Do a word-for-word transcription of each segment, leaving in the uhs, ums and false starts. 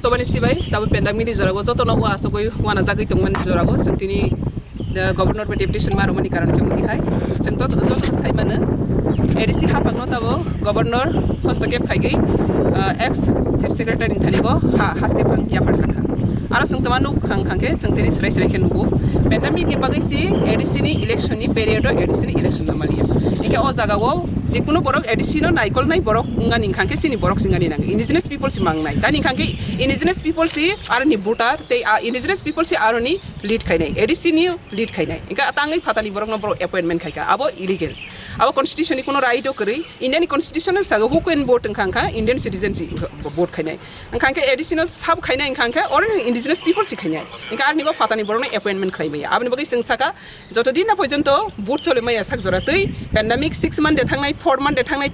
Bani sibai, tabo pandemic ni jorao jotono o asogwi wanajagwi tongmani jorao chwng tini, the governor bai deputation ma rwmani karon khe wngwi hai. Chwng joto, joto sai mano, A D C haphangno tabo governor hostokep khaigwi, uh, ex chief secretary ni thani go ha, haste phang yapharjakha. Aro chwng tama nuk khang khang khe chwng tini srai srai khe nugo. Pandemic ni bagwi si A D C ni election ni period o A D C ni election na maliya. Hingkhe o jaga o jekunu borok A D C no naikolnai borok wngani hingkha khe chini borok chingani nang indigenous people si mangnai. Tani hingkha khe indigenous people si aroni voter tei, ah, indigenous people si aroni lead khainai, A D C ni lead khainai. Hingkhe tangwi phatani borokno borok appointment khaikha. Abo illegal. Abo constitution ni kuno right o kwrwi. India ni constitution no sago who can vote wngkha kha Indian citizen si vote khainai. Wngkha khe A D C no sabo khainai wngkha khe oro indigenous people si khainai. Hingkhe aroni bo phatani borokno appointment khlai maya. Aboni bagwi chwng sakha, joto din na porjonto vote chole maya sak jora twi, pandemic six month de thangnai, four month de thangnai,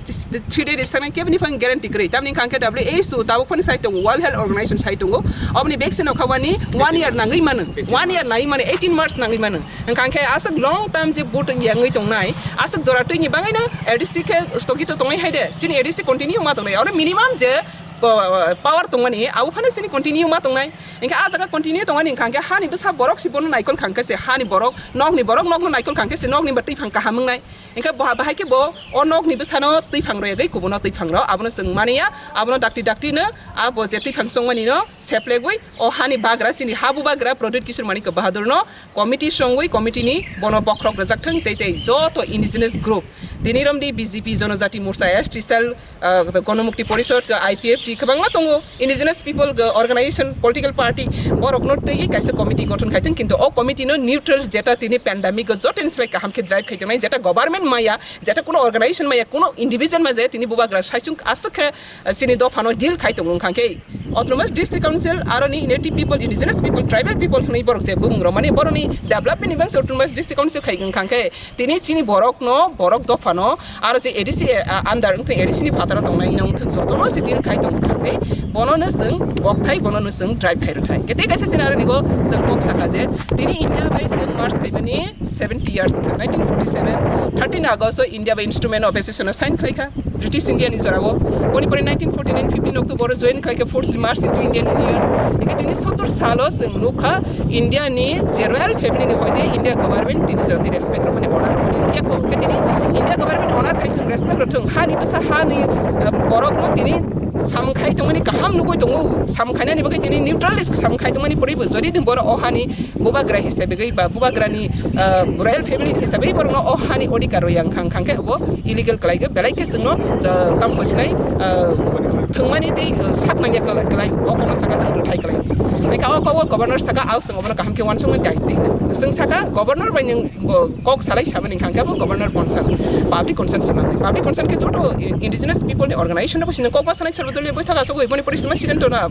three day de thangnai, keboni phang guarantee kwrwi. Tamni hingkha khe W H O tabuk phani sai tongo, World Health Organization sai tongo. Oboni vaccine okha wani one year nangwi mano, one year nangwi mano, eighteen months nangwi mano. Hingkha khe aswk long term je vote yangwi tongnai, aswk jora twi ni bagwi no A D C khe stogito tongnai hai de, chini A D C continue ma tongnai. Oro minimum je po-, power tongmani, abo phano chini continue ma tongnai. Hingkhe ah jaga continue tongmani hingkha khe hani bwsa borok si bono naikol kha khe se hani borok, nokni borok nokno naikol kha khe se nokni ba twiphang kaham wngnai. Hingkhe bo bahai khe bo o nokni bwsano twiphang rwgwi kubuno twiphang rw abono chwng mani ya, abono dakti dakti no abo je twiphang chongmani no seplegwi o hani bagra chini ha bubagra Pradyut Kishore Manikya Bahadur no committee songwi committee ni bono bokhorok rwjak thung tei tei joto indigenous group tini romdi B J P Jonojati Morcha, S T cell, ah, Gonomukti Porishod, I P F T kwbangma tongo, indigenous people, ah, organization, political party, borokno twiwi kaisa committee gothon khai thung, kintu o committee no neutral jeta tini pandemic o jotoni slai kaham khe drive khai tongnai, jeta government maya, jeta kuno organization maya, kuno individual maya, tini bubagra saichung aswk khe, ah, chini dophano deal khai tongo wngkha khe. Autonomous District Council aroni native people, indigenous people, tribal people hwnwi borok je bumung rok mani boroni development ni bangse Autonomous District Council khai wngkha khe tini chini borok no, borok dopha no aro je A D C, ah, under wngthai A D C ni phataro tongnai wngthai joto no se deal khai tong wngkha khe bono no chwng bokthai, bono no chwng drive khai rwthai. Kete kaisa scenario ni bo chwng kok sakha je tini India bai chwng march khaimani seventy years wngkha, nineteen forty seven, thirteen August o India bai Instrument of Accession o sign khlaikha. British India ni jorao. Boni pore nineteen forty nine fifteen October o join khlaikha forcefully march into Indian Union. Hingkhe tini sottor salo chwng nukha India ni je royal family ni hoite India government tini jora tei respect rwmani order rwmani nukya kho. Hingkhe tini India government order khai thung, respect rw thung, hani bwsa hani, ah, borok no tini samung khai tongmani kaham nugwi tongo, samung khainani bagwi tini neutralist samung khai tongmani poribo jodi ni borok o hani bubagra hisabigwi ba bubagrani, ah, royal family ni hisabwi borokno o hani odhikar rwya wngkha, wngkha khe obo illegal khlai khe belai khe chwngno, ah, tamo sinai, ah, thwngmani tei, ah, sak nangya kwlai, kwlai o kono saka chwng rwthai kwlai. Hingkhe o kok o governor saka, "Ao chwng obono kaham khe uansuknai dai twi." Chwng saka, "Governor bai nwng bo kok salai samani wngkha khe bo governor concern, public concern se mangnai. Public concern khe joto indigenous people ni organization rok bai se nwng kok ma sanai, Sarvodoliya boithak asogwi boni poristi ma sidento na."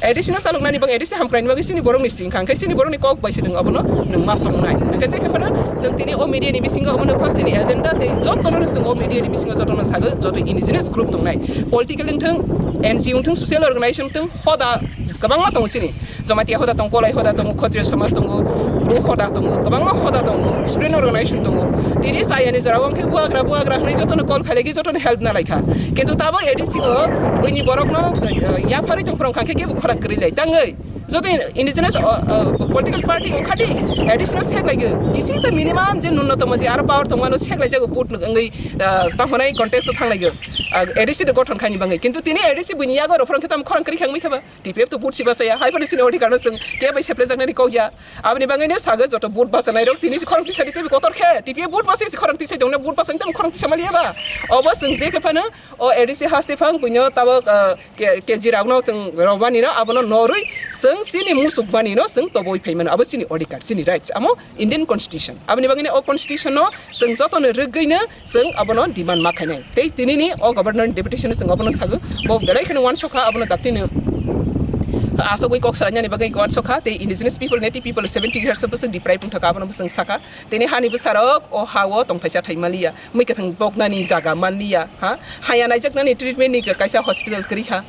A D C no chaloknani bang A D C hamkraini bagwi chini borokni sing kha, hingkhe chini borokni kok bai se nwng abono nwng ma songnai. Hingkhe je khe phano chwng tini o media ni bisingo abono first ni agenda tei jotono no chwng o media ni bisingo jotono sago, joto indigenous group tongnai, political wngthung, N G O wngthung, social organization wngthung, hoda kwbangma tongo chini. Jamatia hoda tongo, Kolai hoda tongo, Khotriya somaj tongo, Bru hoda tongo, kwbangma hoda tongo, student organization tongo. Tini chayani jorao wngkhe buagra, buagra hwnwi jotono call khailagi, jotono help na laikha. Kintu tabo A D C o buini borokno, eh, yapharwi tongphuru wngkha khe kebo khorang kwrwi lai tangwi. Joto indigenous, o, o, political party wngkha di, A D C no sek laigwi. Kisi se minimum je nunnotomo je aro power tongmano sek laijago vote wngwi, eh, tamo hwnai contest o thang laigwi. Ah, A D C de gothon khaini bangwi. Kintu tini A D C buini yago rw phuru wngkhe tamo khorang kwrwi khe wngwi khe ba. T P F to vote si bachaya, hai phano chini odhikar no chwng kebo bai seplejaknani kok ya. Aboni bagwi no sago joto vote bachanairok tini si khorang tisani teibo kotor khe, T P F vote bachai si khorang tisai tongno, vote bachani tamo khorang tisa maliya ba? Obo chwng je khe phano o A D C haste phang buino tabok, ah, ke-, K G rokno chwng romani no abono norwi chwng chini musuk mani no chwng toboi phai mano. Abo chini odhikar, chini rights, amo Indian Constitution. Aboni bagwi no o Constitution no chwng jotono rwgwi no chwng abono demand ma khainai. Tei tinini o governor ni deputation no chwng abono sago, bo belai kheno uansukha, abono daktino asogwi kok salainani bagwi uansukha, tei indigenous people, native people seventy years o bwswk deprive wngthaka, abono bwswk sakha. Tini hani bwsarok o ha-o tongthaisa thai maliya, mui kwthwng poknani jaga manliya, ha, haya naijaknani treatment ni kaisa hospital kwrwi kha.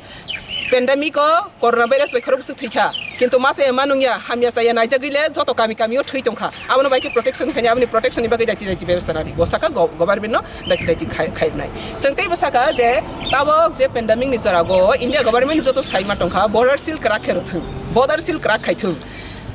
Pandemic o corona virus bai khorok bwswk thwi kha, kintu masa ya manung ya, hamya chaya naijagwi le joto kami kami o thwi tong kha. Abono bai khe protection khaina, aboni protection ni bagwi daiti daiti bebostha nani. Bo saka go-, government no daiti daiti khai, khairnai. Chwng teibo saka je tabok je pandemic ni jora go India government joto saima tong kha, border seal kwrak khe rwthwng, border seal kwrak khai thwng.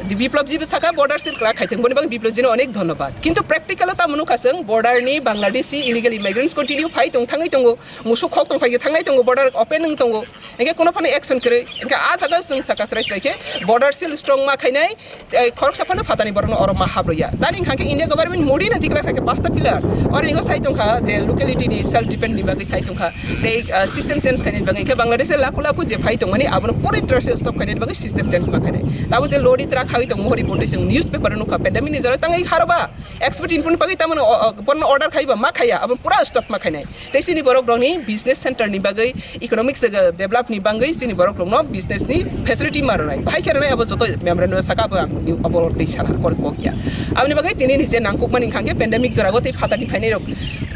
Biplab ji bo saka border seal kwrak khai thwng, boni bagwi Biplab ji no onek dhonnobad. Kintu practical o tamo nukha chwng, border ni Bangladeshi illegal immigrants continue phai tong, thangwi tongo, musuk khok tong phai thangnai tongo, border open wng tongo. Hingke kono phano action kwrwi. Hingke a jaga chwng saka chwrai chwrai khe border seal strong ma khainai, eh, khoroksa phano phatani borokno oro ma habrwya. Tani hingkha khe India government Modi no declare khaikhe pasta pillar. Oro ingo sai tongkha je locality ni self defense ni bagwi sai tongkha. Tei, ah, system change khainani bagwi khe Bangladesh lakhu lakhu je phai tongmani abono puri trase stop khainani bagwi system change ma khainai. Tabo je lori truck hawi tongmo hori bote chwng newspaper o nukha pandemic ni jora tangwi haroba. Expert input ni bagwi tamoni o, o, bono order khaiba ma khaiya, abo pura stop ma khainai. Tei chini borok rokni business center ni bagwi, economic se, develop ni bagwi chini borok rokno business ni facility ma rwnai. Bahai khe rwnai abo joto memorandum saka abo ang ni abo tei sana kor kok ya. Aboni bagwi tini ni je nangkuk mani hingkha khe pandemic jora go tei phatar ni phainai rok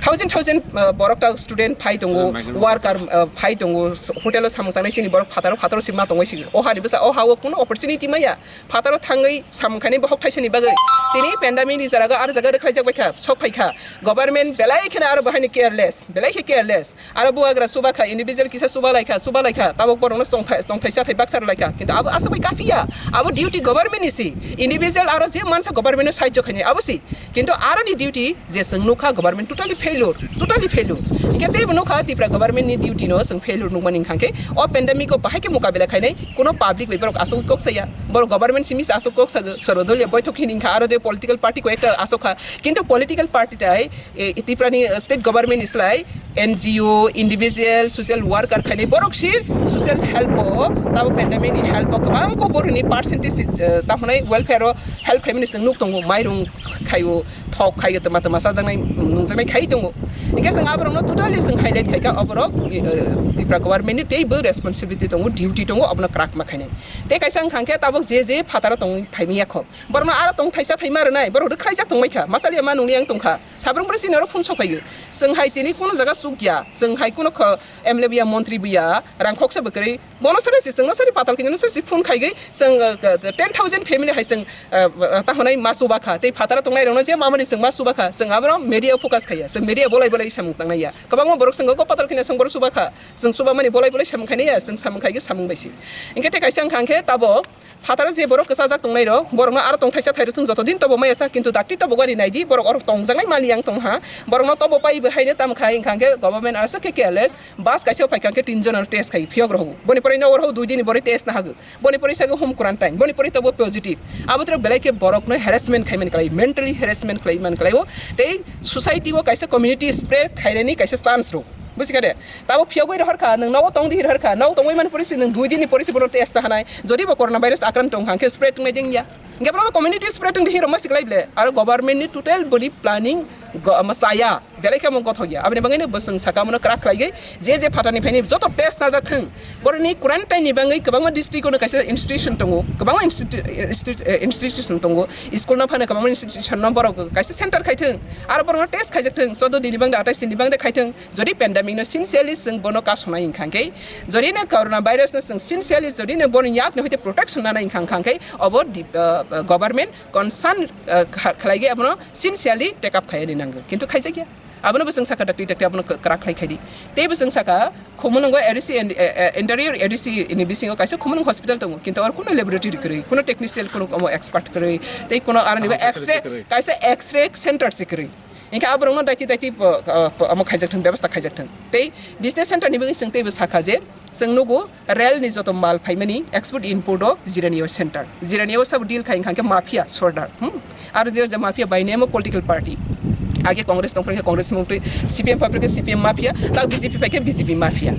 thousand thousand, uh, borok ta student phai tongo, student migrant worker, uh, phai tongo, hotel o samung tangnai chini borok phataro phataro sima tongwi sigi. O hani bwsa o ha o kuno opportunity maya. Phataro thangwi samung khainai bohok thaisani bagwi tini pandemic ni jora go aro jaga rwkhlaijak bai kha, sok phai kha. Government belai kheno aro bo haino careless, belai khe careless. Aro bubagra chuba kha, individual kisa chuba lai kha, chuba lai kha, tabok borokno tongthai, tongthai chathai baksa rw lai kha. Kintu abo aswk bai kaphia, abo duty government ni si. Individual aro je mansa government no sahajyo khainai abo si. Kintu aroni duty je chwng nukha government totally failure, totally failure. Hingke teibo nukha Tripura government ni duty no chwng failure nukmani hingkha khe o pandemic o bahai khe mukabela khainai kuno public bai borok aswk kok saya. Borok government simi se aswk kok sago, sorbo doliya boithok hini hingkha aro de political party ko ekta aswk kha. Kintu political party tai, e, Tripura ni state government ni slai N G O, individual, social worker khainai borok si social help o, tabo pandemic ni help o kwbang ko boroni percentage, eh, tamo hwnai welfare o help khaimani chwng nuk tongo, mairung khaio, thok khaio, twma twma chajaknai, nungjaknai khai tongo. Hingke chwng aborokno totally chwng highlight khaikha, oborok, eh, Tripura government ni teibo responsibility tongo, duty tongo, obono kwrak ma khainai. Tei kaisa wngkha khe tabok je je phataro tongwi phaimaya kho, borokno aro tong thaisa thaima rwnai, borok rwkhlaijak tongbaikha, machaliya ma nungni ang tongkha. Sabrung bwrwi chini oro phone sok phaigo. Chwng hai tini kuno jaga chukya, chwng hai kuno kho M L A buya, montri buya, rang khoksa bwkrwi. Bono sari si chwngno sari patal kini no sari si phone khaigwi chwng, uh, uh, ten thousand family hai chwng, uh, uh, tahonai ma chuba kha. Tei phataro tongnai rokno je mamani chwng ma chuba kha. Chwng abono media focus khaiya. Chwng media bolai bolai samung tangnai ya. Kwbangma borok chwng go patal kini chwng borok chuba kha. Chwng chuba mani bolai bolai samung khainai ya. Chwng samung khaigwi samung bai si. Hingke tei kaisa wngkha hingkhe tabo phataro je borok kwchajak tongnai rok, borokno aro tongthaisa thairok chwng joto din tobo maya sa, kintu dakti tobo gari naidi, borok oro tongjaknai mali yang tongha, borokno tobo pai bo haino tam khai, hingkha hingke government aswk khe careless, bus kaisa phai kha hingke tin jon ano test khai phiyok rogo, boni pore no oro dui din ni bore test nahago, boni pore sago home quarantine, boni pore tobo positive, abo tro belai khe borokno harassment khai man klai, mentally harassment khlai man klai o, tei society o kaisa community spread khairani kaisa chance rok. Busikha de? Tabo phiyogwi rohor kha, nwng nogo tong di rohor kha, nogo tongwi mani porisi nwng dui din ni porisi bono test ta hanai. Jodi bo corona virus akrant tong kha, hwnkhe spread wngnai ding ya. Hwnkhe bono community spread wng di hiro ma siklai ble. Aro government ni total boni planning go-, ma chaya. Belai khe mo gothok ya. Aboni bagwi no bwswng saka mono kwrak khlai gwi je je phatani phaini joto test najak thung. Boroni quarantine ni bagwi kwbangma district ono kaisa institution tongo. Kwbangma institu-, institu-, eh, institution tongo. School no phano kwbangma institution no borok kaisa center khai thung. Aro borokno test khaijak thung. Choudo din ni bagwi, atais din ni bagwi khai thung. Jodi pandemic no sincerely chwng bono kasonai wngkha khe, jodi no corona virus no chwng sincerely jodi no bono yak no hoite protection nanai wngkha, wngkha khe obo di-, uh, uh, government concern, uh, kha-, khlai khe abono sincerely take up khai nango. Kintu khaijak ya. Abono bo chwng saka dakti dakti abono kwrak khlai khai di. Tei bo chwng saka khumulwngo A D C and, uh, uh, interior A D C ni bisingo kaisa khumulwng hospital tongo. Kintu aro kuno laboratory kwrwi, kuno technician, kuno omo expert kwrwi, tei kuno aroni bo X-ray, kaisa X-ray center se kwrwi. Hingke aborokno daiti daiti po, uh, po, omo khaijak thung, bebostha khaijak thung. Tei business center ni bagwi chwng teibo sakha je, chwng nugo rail ni joto mal phaimani export import o Jirani o center. Jirani o sabo deal khai wngkha khe mafia sordar. Hmm? Aro je, je mafia by name of political party. Age Congress tongphai khe Congress mungtwi, C P M phaiphi khe C P M mafia, tak B J P phai khe B J P mafia.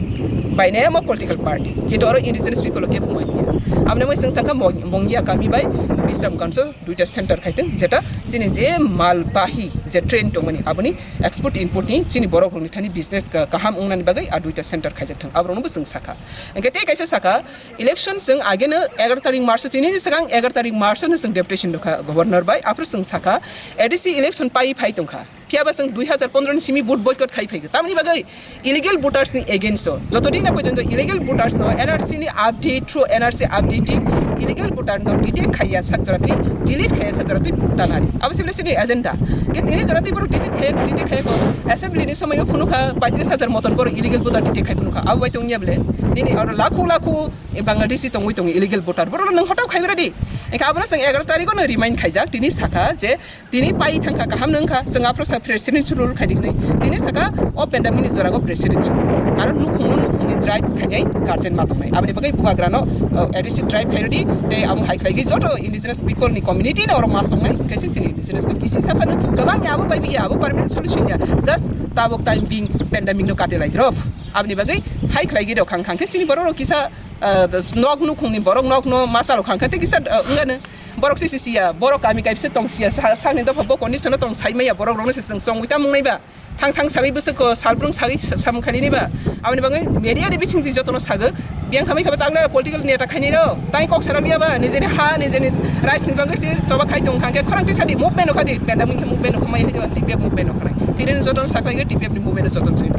By name of political party. Kintu oro indigenous people o kebo manya. Aboni bagwi chwng sakha Mong-, Mongia kami bai Bisramganj o duita center khai thung, jeta chini je mal bahi je train tongmani, aboni export import ni chini borok rokni thani business ka-, kaham wngnani bagwi a duita center khaijak thung, aborokno bo chwng sakha. Hingke tei kaisa sakha, election chwng age no egaroh tarik March, tini ni swkang egaroh tarik March no chwng deputation rwkha governor bai, aphuru chwng sakha, A D C election pai phai tongkha. Phiya ba chwng dui hazar pondro ni simi vote boycott khai phaikha. Tamni bagwi illegal voters ni against o. Joto din na porjonto illegal voters no N R C ni update, through N R C updating illegal voter no detect khaiya sak jora twi, delete khaiya sak jora twi vote tanani. Abo sibole sini agenda. Ke tini jora twi borok delete khaiya, delete khaiya ko. Assembly ni somoyo phunukha paitris hajar moton borok illegal voter detect khai phunukha. Abo bai tongya bole. Nini oro lakho lakho Bangladeshi tongwi tongo illegal voter. Borok no nwng hotao khai radi. Engkha abono chwng egaroh tarikh no remind khaijak. Tini sakha je tini pai thangkha, kaham no wngkha, chwng aphuru sa presidential rule khaidi hwnwi. Tini saka o pandemic ni jora go presidential rule. Aro nukhung no nukhung ni drive khainai guardian ma tongnai. Aboni bagwi bubagra no, uh, A D C drive khairodi, tei amo hai khlaigwi joto indigenous people ni community no oro ma songnai, kaisa chini indigenous to kisi saphano kwbang ya abo bai biya abo permanent solution ya. Just tabuk time being pandemic no kate lai drop. Aboni bagwi hai khlaigwi rok khang khang khe chini borok rok kisa, uh, nok nukhung ni borok nok no ma chalo khang khe tei kisa, uh, wngano. Borok se sisiya, borok kami kaisa tong siya, sa-, sakni dopha bo condition o tong sai maya, borok rokno se chwng chongwi tamung nai ba. Thang thang sagwi bwswk ko salbrung sagwi sa-, samung khaini ba. Aboni bagwi media ni bising twi jotono sago. Biyang thamai khaba tang na political neta khaini ro. Tai kok sara liya ba, nijeni ha, nijeni rights ni bagwi se choba khai tong khang khe khorang tisa di movement no khadi, benda mungkhe movement no khomai hai ba, T P F movement no khonai. Tini jotono saklai T P F ni movement no jotono thai.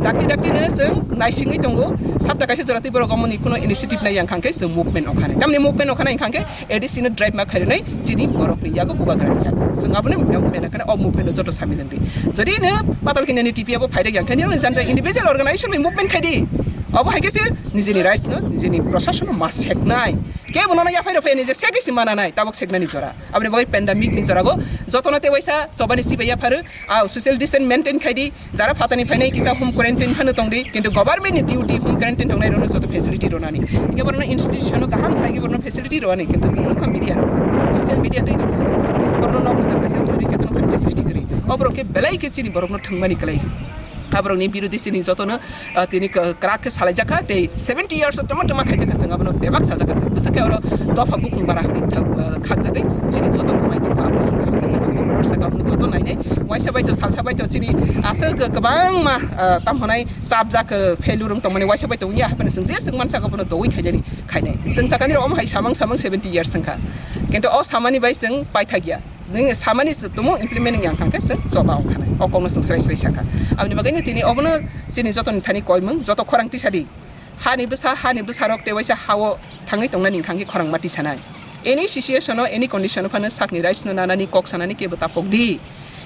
Dakti dakti no chwng naisingwi tongo. Sabta kaisa jora twi borok omo ni kuno initiative nai yang khang khe chwng movement no khanai. Tamni movement no khanai khang khe A D C no drive ma khairwnai chini borokni yago bubagrani yago. Chwng abono mena khana o movement no joto sami nangdi. Jodi no patal kini ni T P abo phairek yang khani janja individual organization ni movement khaidi. Abo hai khe se nijini rights no, nijini proshashan no ma seknai. Kebo nono yaphai rw phai nije segi si mananai tabok seknani jora. Aboni bagwi pandemic ni jora go jotono tewaisa chobani sibai yapharu. A social distance maintain khaidi, jara phatani phainai kisa home quarantine phano tongdi, kintu government ni duty home quarantine tongnai rokno joto facility ronani. Inge borno institution no kaham khlai borno facility roni, kintu chwng nukha media ro, social media tei rok chwng nukha. Borno nok bwsang kaisa tongri khe tongkha facility kwrwi. Oborok khe belai khe chini borokno thwngmani kwlai. Aborokni birodhi chini jotono, ah, tini k-, kwrak khe salaijakha tei seventy years o tongma tongma khaijakha chwng abono bebak sajakha chwng. Bwswk khe oro dopha bukhung bara hwnwi thak-, ah, khakjagwi chini joto kwmai tongkha, abo chwng kaham khe sakha, governor sakha, abono joto nainai. Waisa bai to salsa bai to chini aswk kwbangma, ah, tamo hwnai chapjak, ah, failure wng tongmani waisa bai to wngya haphano chwng je chwng mansa abono dowi khainani khainai. Chwng sakani rok omo hai samang samang seventy years wngkha. Kintu o samani bai chwng paithakya. Nwng samani se tumo implement wngya wngkha khe chwng choba wngkha nai. O kokno chwng srai srai sakha. Aboni bagwi no tini obono chini jotoni thani koimung, joto khorang tisadi. Hani bwsa, hani bwsarok tei waisa hao thangwi tongnani wngkha khe khorang ma tisanai. Any situation o, any condition o phano sakni rights no nanani kok sanani kebo tapok di.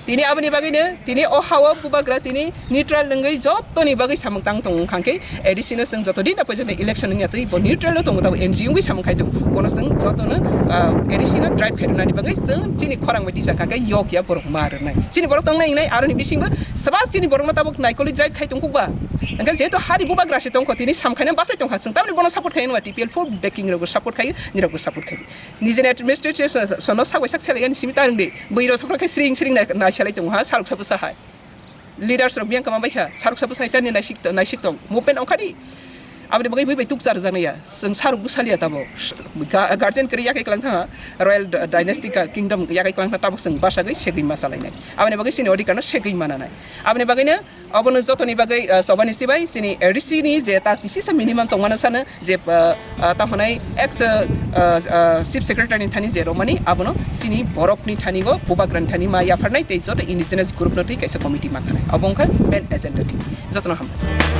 Tini aboni bagwi no, tini o hao bubagra tini neutral wngwi jotoni bagwi samung tang tongo wngkha khe A D C no chwng joto din na poisa election wngya twi bo neutral o tongo tabo N G O wngwi samung khai tongo. Bono chwng jotono, ah, A D C no drive khai rwnani bagwi chwng chini khorang bai tisa kha khe yok ya borok ma rwnai. Chini borok tongnai wngnai aroni bisingo swbas chini borokno tabuk naikolwi drive khai tongkuk ba. Hwnkhe jehetu hari bubagra se tongkho tini sam khaina bachai tongkha chwng tamni bono support khai nw T P L full backing rokbo support khai nirokbo support khai. Nijeni administration sono sak bai sak selai ani simi ta rwngdi. Bwrwi rok sokra khe sring sring nai, nai selai tongo ha, sarok sa bwsa hai. Leaders rok biyang kwma bai kha, sarok sa bwsa hai tani naisik, naisik tong. Movement ongkha di. Aboni bagwi bui bai tukchar jani ya. Chwng sarok bwsa liya tabo. Ga-, guardian kwrwi yakai kwlang thanga. Royal d-, dynasty ka kingdom yakai kwlang thanga tabo chwng basa gwi segwi ma salai nai. Aboni bagwi chini odhikar no segwi mana nai. Aboni bagwi no Obono jotoni bagwi, ah, chobani sibai chini A D C ni je ta kisisa minimum tongmano sano je, ah, ah, tamo hwnai ex, ah, ah, chief secretary ni thani je romani abono chini borok ni thani go bubagra ni thani ma yapharnai tei joto indigenous group no twi kaisa committee ma khanai. Obo wngkha main agenda thik. Jotono hambai.